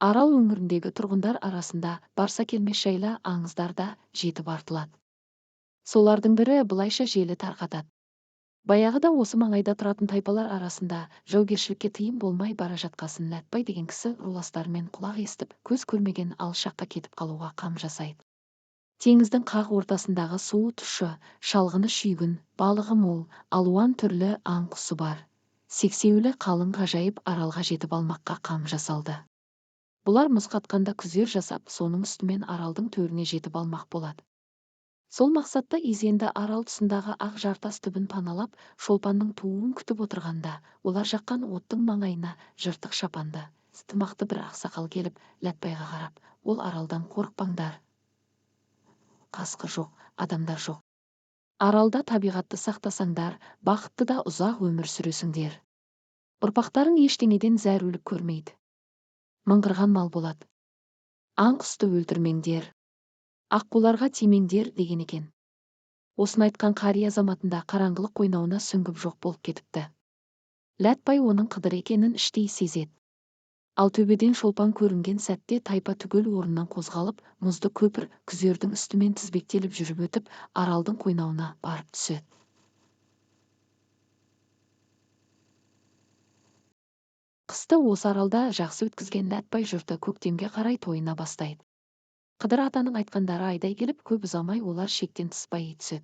Арал өңіріндегі тұрғындар арасында Барсакелмес жайлы аңыздар да жетіп артылады. Солардың бірі былайша желі тарқатады. Баяғыда осы маңайда тұратын тайпалар арасында жаугершілікке тыйым болмай бара жатқасын Ләтбай деген кісі руластарымен құлақ естіп, көз көрмеген алыс жаққа кетіп қалуға қам жасайды. Теңіздің қақ ортасындағы суы тұщы, шалғыны шүйгін, балығы мол, алуан түрлі аң-құсы бар. Сексеуілі қалың ғажайып аралға жетіп алмаққа қам жасалды. Бұлар мұз қатқанда күзер жасап, соның үстімен аралдың төріне жетіп алмақ болады. Сол мақсатта Изенді арал тұсындағы ақ жартас түбін паналап, Шолпанның тууын күтіп отырғанда, олар жаққан оттың маңайына жыртық шапанды, тымақты бір ақсақал келіп, Ләтбайға қарап, ол аралдан қорықпаңдар. Қасқыр жоқ, адамдар жоқ. Аралда табиғатты сақтасаңдар, бақытты да ұзақ өмір сүресіңдер. Ұрпақтарың ештеңеден зәрулік көрмейді. Мыңғырған мал болады. Аң-құсты өлтірмеңдер. Аққуларға тимеңдер деген екен. Осыны айтқан қария заматында қараңғылық қойнауына сүңгіп жоқ болып кетіпті. Ләтбай оның Қыдыр екенін іштей сезеді. Ал төбеден Шолпан көрінген сәтте тайпа түгел орнынан қозғалып, мұзды көпір күзердің үстімен тізбектеліп жүріп өтіп, аралдың қойнауына барып түседі. Қысты осы аралда жақсы өткізген Ләтбай жұрты көктемге қарай тойына бастайды. Қыдыр атаның айтқандары айдай келіп, көп ұзамай олар шектен тыс байи түседі.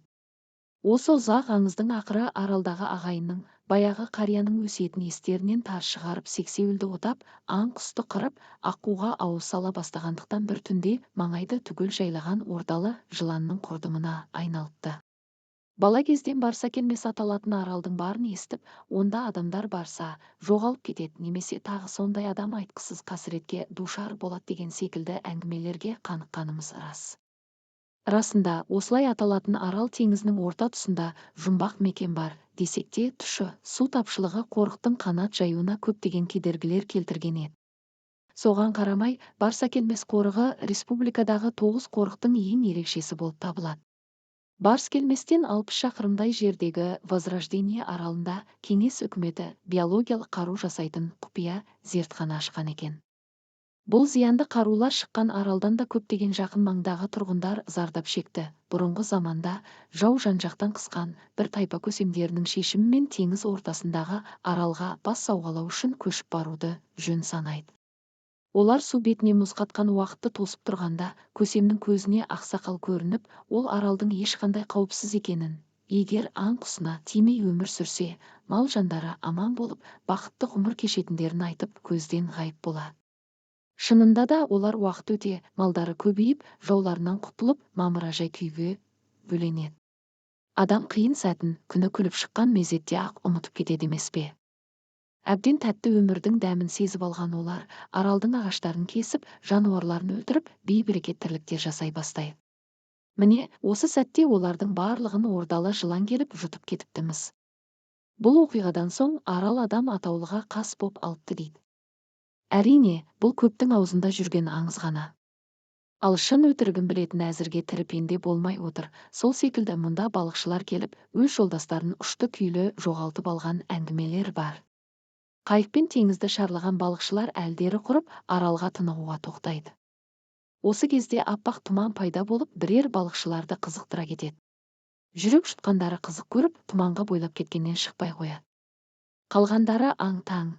Осы ұзақ аңыздың ақыры аралдағы ағайынның, баяғы қарияның өсиетін естерінен тарс шығарып, сексеуілді отап, аң-құсты қырып, аққуға ауыз сала бастағандықтан бір түнде маңайды түгел жайлаған ордалы жыланның құрдымына айналыпты. Бала кезден Барсакелмес аталатын аралдың барын естіп, онда адамдар барса, жоғалып кетеді немесе тағы сондай адам айтқысыз қасіретке душар болады деген секілді әңгімелерге қаныққанымыз рас. Расында, осылай аталатын Арал теңізінің орта тұсында жұмбақ мекен бар, десек те тұщы су тапшылығы қорықтың қанат жаюына көптеген кедергілер келтірген еді. Соған қарамай, Барсакелмес қорығы республикадағы 9 қорықтың ең ерекшесі болып табылады. Барсакелместен 60 шақырымдай жердегі Возрождение аралында кеңес үкіметі биологиялық қару жасайтын құпия зертхана ашқан екен. Бұл зиянды қарулар шыққан аралдан да көптеген жақын маңдағы тұрғындар зардап шекті. Бұрынғы заманда жау жан-жақтан қысқан бір тайпа көсемдерінің шешімімен теңіз ортасындағы аралға бас сауғалау үшін көшіп баруды жөн санайды. Олар су бетіне мұз қатқан уақытты тосып тұрғанда көсемнің көзіне ақсақал көрініп, ол аралдың ешқандай қауіпсіз екенін, егер аң-құсына тимей өмір сүрсе, мал жандары аман болып, бақытты ғұмыр кешетіндерін айтып, көзден ғайып болады. Шынында да олар уақыт өте малдары көбейіп, жауларынан құтылып, мамыражай күйге бөленеді. Адам қиын сәтін күні күліп шыққан мезетте ақ ұмытып кетеді емес пе? Әбден тәтті өмірдің дәмін сезіп алған олар аралдың ағаштарын кесіп, жануарларын өлтіріп, бейберекет тірліктер жасай бастайды. Міне, осы сәтте олардың барлығын ордалы жылан келіп жұтып кетіптіміз. Бұл оқиғадан соң арал адам атаулыға қас боп алыпты дейді. Әрине, бұл көптің аузында жүрген аңыз ғана. Ал шын өтірігін білетін әзірге тірі пенде болмай отыр. Сол секілді мұнда балықшылар келіп, өз жолдастарын ұшты күйлі жоғалтып алған әңгімелер бар. Қайықпен теңізді шарлаған балықшылар әлдері құрып, аралға тынығуға тоқтайды. Осы кезде аппақ тұман пайда болып, бірер балықшыларды қызықтыра кетеді. Жүрек жұтқандары қызық көріп, тұманға бойлап кеткеннен шықпай қояды. Қалғандары аң-таң.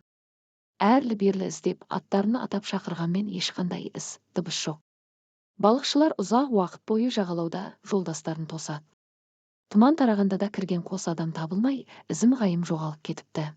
Әрлі-берлі іздеп, аттарын атап шақырғанмен ешқандай із, дыбыс жоқ. Балықшылар ұзақ уақыт бойы жағалауда жолдастарын тосады. Тұман тарағанда да кірген қос адам табылмай, ізім-ғайым жоғалып кетіпті.